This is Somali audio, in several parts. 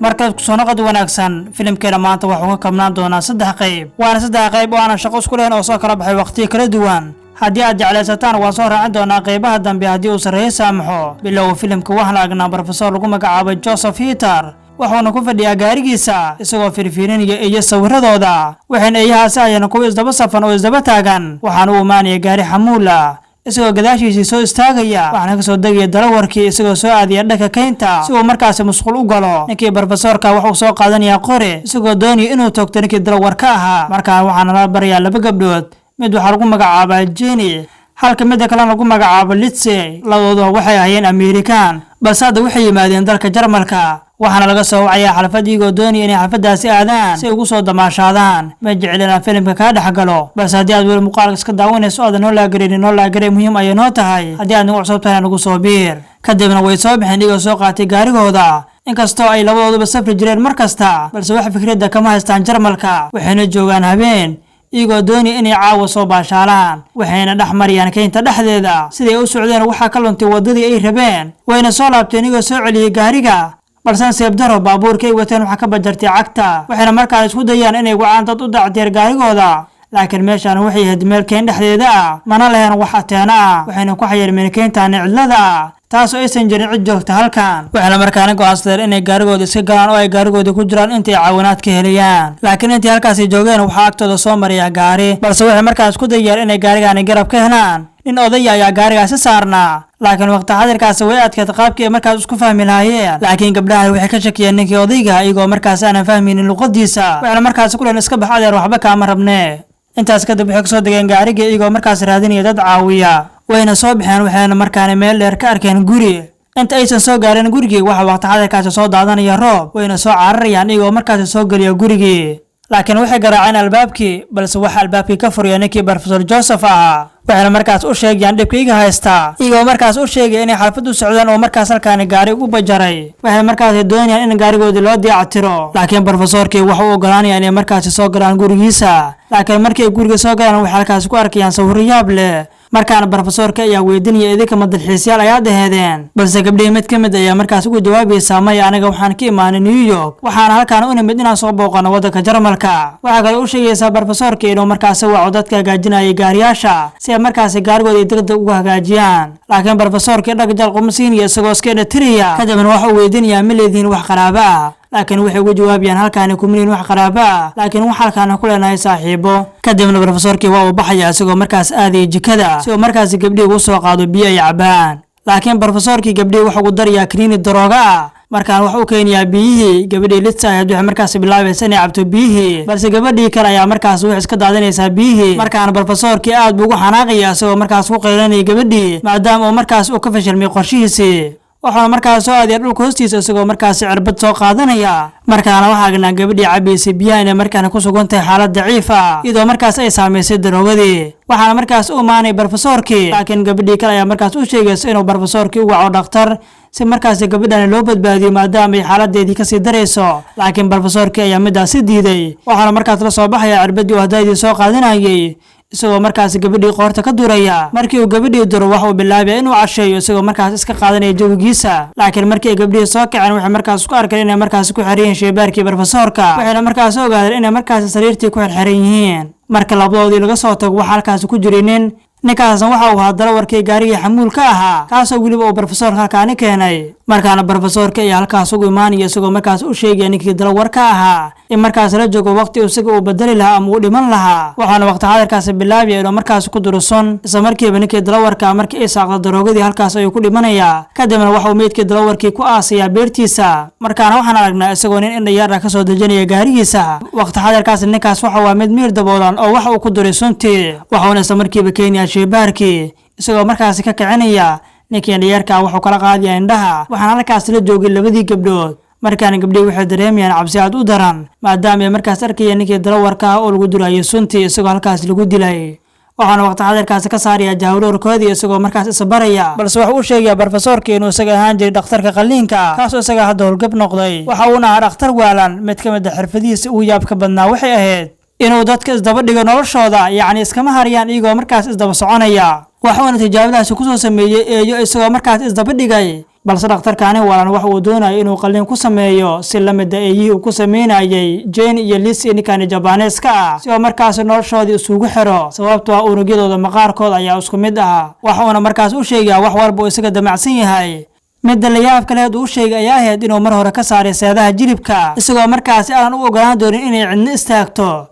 Markaad kusoo noqod wanaagsan. Filimkeena maanta waxuu ka kabnaan doonaa saddex qayb, waana saddex qayb oo aanan shaqo isku lahayn oo soo kala baxay waqtiyo kala duwan. Haddii aad jeclaysataan, waan soo raacin doonaa qaybaha dambe haddii uu sarreeye saamaxo. Bilowga filimka waxaan aragnaa brofesor lagu magacaabay Joseph Heter, wuxuuna ku fadhiyaa gaarigiisa isagoo fiirfiirinaya eeyo sawiradooda. Waxayna eeyahaasi ayana kuwa isdaba safan oo isdaba taagan. Waxaana u imaanaya gaari xamuula isagoo gadaashiisii soo istaagaya, waxaana kasoo degaya dalawarkii isagoo soo aadaya dhanka kaynta si uu markaasi musqul u galo. Ninkii brofesorka wuxuu soo qaadanayaa qore isagoo doonaya inuu toogto ninkii dalawar ka ahaa. Markaan waxaana la barayaa laba gabdhood: mid waxaa lagu magacaabaa Jenny, halka midda kalena lagu magacaabo Lindsay. Labadooduba waxay ahayeen Amerikaan, balse hadda waxay yimaadeen dalka Jarmalka. Waxaana laga soo wacayaa xalfad, iyagoo doonaya inay xalfadaasi aadaan si ay ugu soo damaashaadaan. Ma jecel inaan filimka kaa dhex galo, balse haddii aad weli muuqaalka iska daawanayso aadan noo like gareynin, noo like garey, muhiim ayay noo tahay. Haddii aad nagu cusub tahay, nagu soo biir. Kadibna way soo baxeen iyagoo soo qaatay gaarigooda. Inkastoo ay labadooduba safri jireen mar kasta, balse wax fikradda kama haystaan Jarmalka. Waxayna joogaan habeen iyagoo doonaya inay caawa soo baashaalaan, waxayna dhex mariyaan kaynta dhexdeeda. Siday u socdeen waxaa ka luntay waddadii ay rabeen, wayna soo laabteen iyagoo soo celiyey gaariga, balse nasiib daro baabuurkii ay wateen waxaa ka bajartay cagta. Waxayna markaan isku dayaan inay wacaan dad u dacdeer gaarigooda, laakiin meeshaan waxay ahayd meel keyn dhexdeeda ah, mana lahayn wax ateena ah. Waxayna ku xayirmeen keyntaani cidlada ah, taasoo aysan jirin cid joogta halkan. Waxayna markaana go'aansadeen inay gaarigooda iska galaan oo ay gaarigooda ku jiraan intay caawinaad ka helayaan. Laakiin intii halkaasi joogeen waxaa agtooda soo maraya gaari, balse waxay markaas ku dayeen inay gaarigaani garab ka helaan. Nin odaya ayaa gaarigaasi saarnaa, laakiin waqti xadirkaasi way adkeed qaabkii ay markaas isku fahmi lahaayeen. Laakiin gabdhaha waxay ka shakiyeen ninkii odayga, iyagoo markaas aanan fahmaynin luqadiisa. Waxayna markaasi ku dhaheen, "Iska bax adeer, waxba kaama rabne." Intaas kadib waxay kasoo degeen gaarigii iyagoo markaas raadinaya dad caawiya. Wayna soo baxeen, waxayna markaana meel dheer ka arkeen guri. Inta aysan soo gaarin gurigii, waxa waqti xadirkaasi soo daadanaya roob. Wayna soo cararayaan iyagoo markaasi soo geliya gurigii, laakiin waxay garaaceen albaabkii, balse waxa albaabkii ka furaya ninkii Professor Joseph ahaa. Waxayna markaas u sheegayaan dhibka iga haystaa, iyagoo markaas u sheegaya inay xalfad u socdaan oo markaas halkaani gaari ugu bajaray. Waxay markaasi doonayaan in gaarigoodii loo dayactiro, laakiin profesorkii waxa uu ogolaanaya inay markaasi soo galaan gurigiisa. Laakiin markii ay guriga soo galaan, waxay halkaasi ku arkayaan sawirro yaab leh. Markaana brofesorka ayaa weydiinaya, "Idinka ma dalxiisyaal ayaad aheedeen?" Balse gabdhihii mid ka mid ayaa markaas ugu jawaabaysaa, "Maya, aniga waxaan ka imaanay New York, waxaana halkaan u nimid inaan soo booqano waddanka Jarmalka." Waxaa kale u sheegaysaa brofesorka inuu markaasi waco dadka hagaajinayay gaariyaasha si ay markaasi gaarigooda ay degdeg uga hagaajiyaan. Laakiin brofesorkii dhag jalaq uma siinaya isagoo iska indhatiraya. Kadibna waxa uu weydiinayaa, "Ma leedihiin wax qaraabo ah?" Laakiin waxay ugu jawaabayaan, "Halkaani kuma lihin wax qaraabo ah, laakiin wax halkaana ku leenahay saaxiibo." Kadibna brofesorkii waa uu baxaya isagoo markaas aadaya jikada si uu markaasi gabdhihii ugu soo qaado biyo ay cabaan. Laakiin brofesorkii gabdhihii wuxuu ugu darayaa kaniini darooga ah. Markaan wax u keenayaa biyihii. Gabadhii Litsa ahayd waxay markaas bilaabaysa inay cabto biyihii, balse gabadhii kale ayaa markaas wax iska daadinaysaa biyihii. Markaan brofesorkii aad buu ugu xanaaqaya isagoo markaas ku qaylanaya gabadhii, maadaama uu markaas uu ka fashilmay qorshihiisii. Wuxuuna markaas soo aadaya dhulka hoostiisa isagoo markaasi cirbad soo qaadanaya. Markaana waxaa aragnaa gabadhii cabaysay biyaha inay markaana ku sugan tahay xaalad daciif ah, iyadoo markaas ay saamaysay daroogadii. Waxaana markaas u imaanay brofesorkii, laakiin gabadhii kale ayaa markaas u sheegaysa inuu brofesorkii u waco dhakhtar si markaasi gabadhani loo badbaadiyo, maadaama ay xaaladeedii kasii darayso. Laakiin brofesorkii ayaa midaasi diiday. Waxaana markaas la soo baxaya cirbadii uu hadaydii soo qaadanayay isagoo markaasi gabadhii qoorta ka duraya. Markii uu gabadhii duro, waxa uu bilaabaya inuu casheeyo isagoo markaas iska qaadanaya jawigiisa. Laakiin markii ay gabdhihii soo kaceen, waxay markaas ku arkeen inay markaasi ku xiran yihiin sheybaarkii brofesorka, waxayna markaas ogaadeen inay markaasi sariirtii ku xirxiran yihiin. Marka labadoodii laga soo tago, waxaa halkaasi ku jiray nin. Ninkaasna waxa uu ahaa dalawarkii gaarigii xamuulka ahaa, kaasoo weliba uu brofesorka halkaani keenay. Markaana brofesorka ayaa halkaas ugu imaanaya isagoo markaas u sheegaya ninkii dalawarka ahaa in markaas la joogo waqti isaga uu bedeli lahaa ama uu dhiman lahaa. Waxaana waqti xadirkaasi bilaabaya inuu markaas ku duro sun. Isla markiiba ninkii dalawarka markii ay saaqda daroogadii, halkaas ayuu ku dhimanayaa. Kadibna waxa uu meydkii dalawarkii ku aasayaa beertiisa. Markaana waxaan aragnaa isagoo nin indhayaar ah kasoo dejinaya gaarigiisa. Waqti xadirkaasi ninkaas waxa waa mid miir daboolan oo waxa uu ku duray suntii. Waxuuna isla markiiba keenayaa sheybaarkii isagoo markaasi ka kicinaya ninkii indhayaarka. Wuxuu kala qaadaya indhaha. Waxaan halkaas la joogay labadii gabdhood. Markaana gabdhihii waxay dareemayaan cabsi aad u daran, maadaama ay markaas arkayeen ninkii dalawarka ah oo lagu duraayay suntii isagoo halkaas lagu dilay. Waxaana waqti xadirkaasi ka saaraya jahwareerkoodii isagoo markaas isbaraya, balse wuxuu u sheegayaa brofesorkii inuu isaga ahaan jiray dhakhtarka qalliinka, kaasoo isaga hadda howlgab noqday. Waxa uuna ahaa dhakhtar waalan. Mid ka mid a xirfadihiisa ugu yaabka badnaa waxay ahayd inuu dadka isdaba dhigo noloshooda, yacni iskama hariyaan iyagoo markaas isdaba soconaya. Waxuuna tijaabadaasi kusoo sameeyey eeyo isagoo markaas isdaba dhigay. Balse dhakhtarkaani walan wax uu doonayo inuu qalliin ku sameeyo si la mida eeyihii uu ku sameynayay Jane iyo Liz iyo ninkani Jabaneeska ah, si oo markaasi noloshoodii isugu xiro, sababtoo ah unugyadooda maqaarkooda ayaa isku mid ah. Waxa uuna markaas u sheegayaa wax walba uu isaga damacsan yahay. Midda layaab kaleed uu u sheegay ayaa ahayd inuu mar hore ka saaray seedaha jilibka, isagoo markaasi aanan u ogolaan doonin inay cidno istaagto.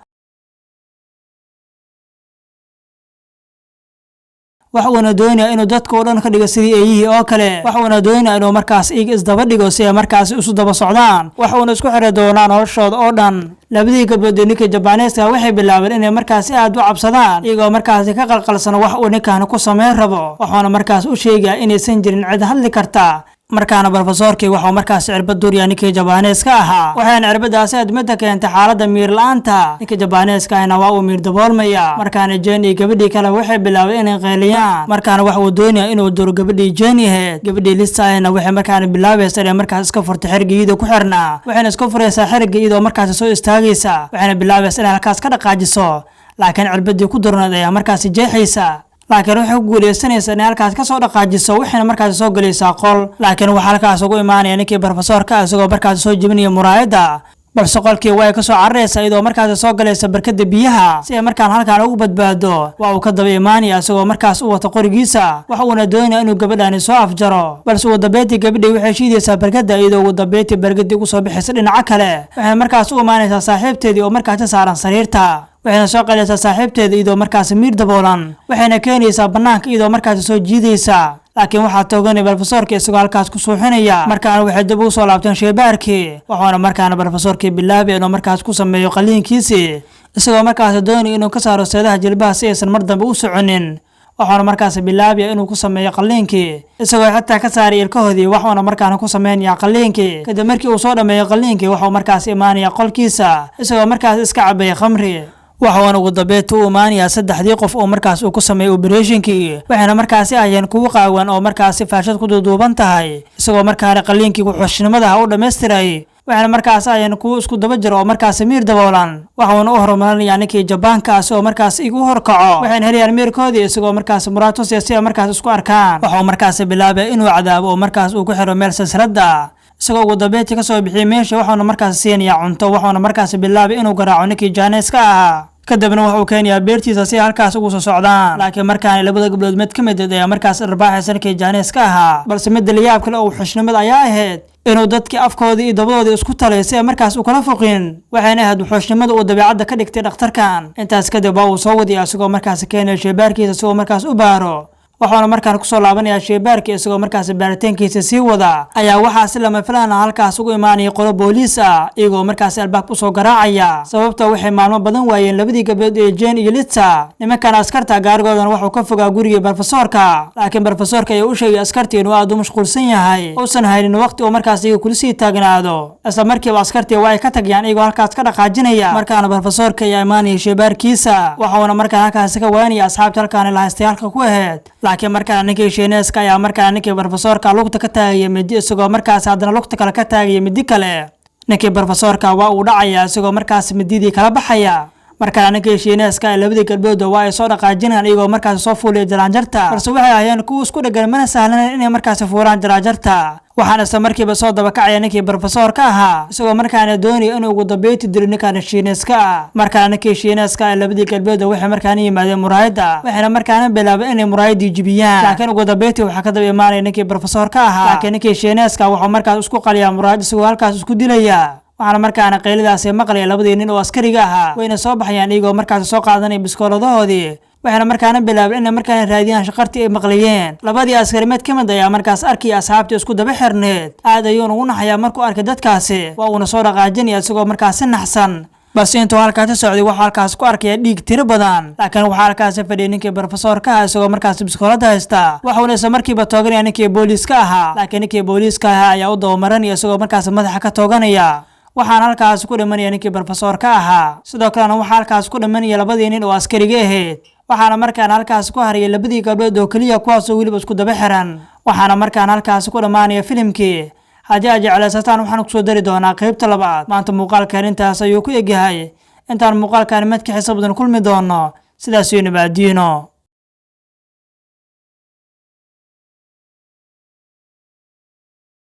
Wax uuna doonayaa inuu dadka oo dhan ka dhigo sidii eeyihii oo kale. Wax uuna doonayaa inuu markaas iyaga isdaba dhigo si ay markaasi isu daba socdaan. Wax uuna isku xiri doonaa noloshooda oo dhan. Labadii gabdhood ee ninka Jabaneeska waxay bilaabeen inay markaasi aad u cabsadaan, iyagoo markaasi ka qalqalsan wax uu ninkan ku sameyn rabo. Waxuuna markaas u sheegayaa inaysan jirin cid hadli karta. Markaana brofesoorkii waxuu markaas cirbad duuriyaa ninkii Jabaneeska ahaa, waxayna cirbadaasi admada keentay xaaladda miir la-aanta. Ninka Jabaneeska ahna waa uu miir daboolmaya. Markaana Jane iyo gabadhii kale waxay bilaabeen inay qayliyaan. Markaana waxa uu doonaya inuu duro gabadhii Jane ahayd. Gabadhii Lisa ahna waxay markaana bilaabaysa inay markaas iska furto xerigga iyadoo ku xirnaa. Waxayna iska furaysaa xerigga iyadoo markaasi soo istaagaysa, waxayna bilaabaysa inay halkaas ka dhaqaajiso, laakiin cirbadii ku durnayd ayaa markaasi jeexaysa. Laakiin waxay ku guuleysanaysaa inay halkaas ka soo dhaqaajiso, waxayna markaasi soo gelaysaa qol. Laakiin waxaa halkaas ugu imaanaya ninkii brofesoorka, isagoo markaasi soo jebinaya muraayadda. Balse qolkii way ka soo cararaysaa iyadoo markaasi soo galaysa barkada biyaha si ay markaan halkaan ugu badbaado. Waa uu ka daba imaanaya isagoo markaas u wata qorigiisa, waxa uuna doonaya inuu gabadhaani soo afjaro. Balse ugu dambeyntii gabadhii waxay shiidaysaa barkada, iyadoo ugu dambeyntii barkadii ugu soo bixaysa dhinaca kale. Waxay markaas u imaanaysaa saaxiibteedii oo markaasi saaran sariirta. Waxayna soo qalaysaa saaxiibteeda iyadoo markaasi miir daboolan, waxayna keenaysaa bannaanka iyadoo markaasi soo jiidaysa. Laakiin waxaa tooganay brofesoorkii isagoo halkaas ku suuxinaya. Markaana waxay dib ugu soo laabteen sheebaarkii, waxaana markaana brofesoorkii bilaabay inuu markaas ku sameeyo qaliinkiisii, isagoo markaasi doonaya inuu ka saaro seedaha jilbaha si aysan mar dambe u soconin. Waxaana markaasi bilaabaya inuu ku sameeyo qalliinkii, isagoo xitaa ka saaray ilkahoodii. Waxuuna markaana ku sameynaya qalliinkii. Kadib markii uu soo dhammeeyo qalliinkii, waxuu markaas imaanaya qolkiisa isagoo markaas iska cabaya khamri. Waxuuna ugu dambeyntii u imaanayaa saddexdii qof oo markaas uu ku sameeyey operation-kii, waxayna markaasi ahayeen kuwo qaawan oo markaasi faashad ku duuduuban tahay, isagoo markaana qalliinkii wuxuushnimadaha u dhammaystiray. Waxayna markaas ahayeen kuwo isku daba jira oo markaasi miir daboolan. Waxuuna u horumarinayaa ninkii Jabaankaasi oo markaas igu horkaco. Waxayna helayaan miirkoodii, isagoo markaasi muraad tusaya si ay markaas isku arkaan. Waxuu markaasi bilaabay inuu cadaabo oo markaas uu ku xiro meel silsiladda, isagoo ugu dambeyntii ka soo bixiyey meesha. Waxuuna markaasi siinayaa cunto, waxuuna markaasi bilaabay inuu garaaco ninkii Jaaneeska ahaa. Kadibna wuxuu keenayaa beertiisa si ay halkaas ugu soo socdaan. Laakiin markaana labada gabdhood mid ka mid ayaa markaas dharbaaxaysa ninkii Jaaneeska ahaa. Balse midda layaab kale oo xushnimada ayaa ahayd inuu dadkii afkoodii iyo dabadoodii isku talay si ay markaas u kala foqin. Waxayna ahayd wuxuushnimada uu dabeecadda ka dhigtay dhakhtarkan. Intaas kadib waa uu soo wadaya isagoo markaas keenaya sheebaarkiisa si uu markaas u baaro. Waxaana markaan kusoo laabanayaa sheebaarkii isagoo markaas baaritaankiisa sii wada ayaa waxaa si lama filaan ah halkaas ugu imaanaya qolo booliis ah, iyagoo markaas albaab usoo garaacaya, sababta waxay maalmo badan waayeen labadii gabdhood ee Jane iyo Litsa. Nimankan askarta gaarigoodana waxuu ka fogaa gurigii brofesoorka. Laakiin brofesoorka ayaa u sheegay askartii inuu aad u mashquulsan yahay, uusan haynin waqti uu markaas iyaga kula sii taagnaado. Isla markiiba askartii waa ay ka tagayaan iyagoo halkaas ka dhaqaajinaya. Markaana brofesoorka ayaa imaanaya sheebaarkiisa, waxuuna markaan halkaasi ka waanaya asxaabta halkaani lahaystayaalka ku ahayd. Laakiin markaana ninkii Shiineeska ayaa markaana ninkii brofesoorka lugta ka taagaya midi, isagoo markaas haddana lugta kale ka taagaya midi kale. Ninkii brofesoorka waa uu dhacaya isagoo markaas mididii kala baxaya. Markaana ninkii Shiineeska ee labadii gabdhooda waa ay soo dhaqaajinayaan iyagoo markaas soo fuulaya jaraanjarta. Balse waxay ahayeen kuwa isku dhegan, mana sahlanan inay markaasi fuulaan jaraanjarta. Waxaana isla markiiba soo dabakacaya ninkii brofesoorka ahaa, isagoo markaana doonaya inuu ugu dambeyntii dilo ninkan Shiineeska ah. Markaana ninkii Shiineeska ee labadii gabdhooda waxay markaana yimaadeen muraayadda, waxayna markaana bilaabeen inay muraayaddii jibiyaan. Laakiin ugu dambeyntii waxaa ka daba imaanaya ninkii brofesoorka ahaa. Laakiin ninkii Shiineeska wuxuu markaas isku qaliyaa muraayad isagoo halkaas isku dilaya. Waxaana markaana qayladaasi maqlaya labadii nin oo askariga ahaa, wayna soo baxayaan iyagoo markaasi soo qaadanaya biskooladahoodii. Waxayna markaana bilaabeen inay markaana raadiyaan shaqartii ay maqlayeen. Labadii askari mid ka mid ayaa markaas arkaya asxaabtii isku daba xirneed, aad ayuuna ugu naxayaa markuu arkay dadkaasi. Waa uuna soo dhaqaajinaya isagoo markaasi naxsan. Balse intuu halkaasi socday waxuu halkaas ku arkaya dhiig tiro badan. Laakiin waxaa halkaasi fadhiyay ninkii brofesoorka ahaa isagoo markaasi biskoolada haysta, waxuuna isla markiiba tooganaya ninkii booliiska ahaa. Laakiin ninkii booliiska ahaa ayaa u dabamaranaya isagoo markaasi madaxa ka tooganaya. Waxaana halkaas ku dhimanaya ninkii brofesoorka ahaa, sidoo kalena waxaa halkaas ku dhimanaya labadii nin oo askariga ahayd. Waxaana markaan halkaas ku harayay labadii gabdhood oo keliya, kuwaasoo weliba isku daba xiran. Waxaana markaan halkaas ku dhammaanaya filimkii. Haddii aad jeclaysataan waxaan kusoo dari doonaa qaybta labaad. Maanta muuqaalkan intaas ayuu ku egyahay. Intaan muuqaalkan mid ka xiso badan kulmi doono, sidaas iyo nabaadiino.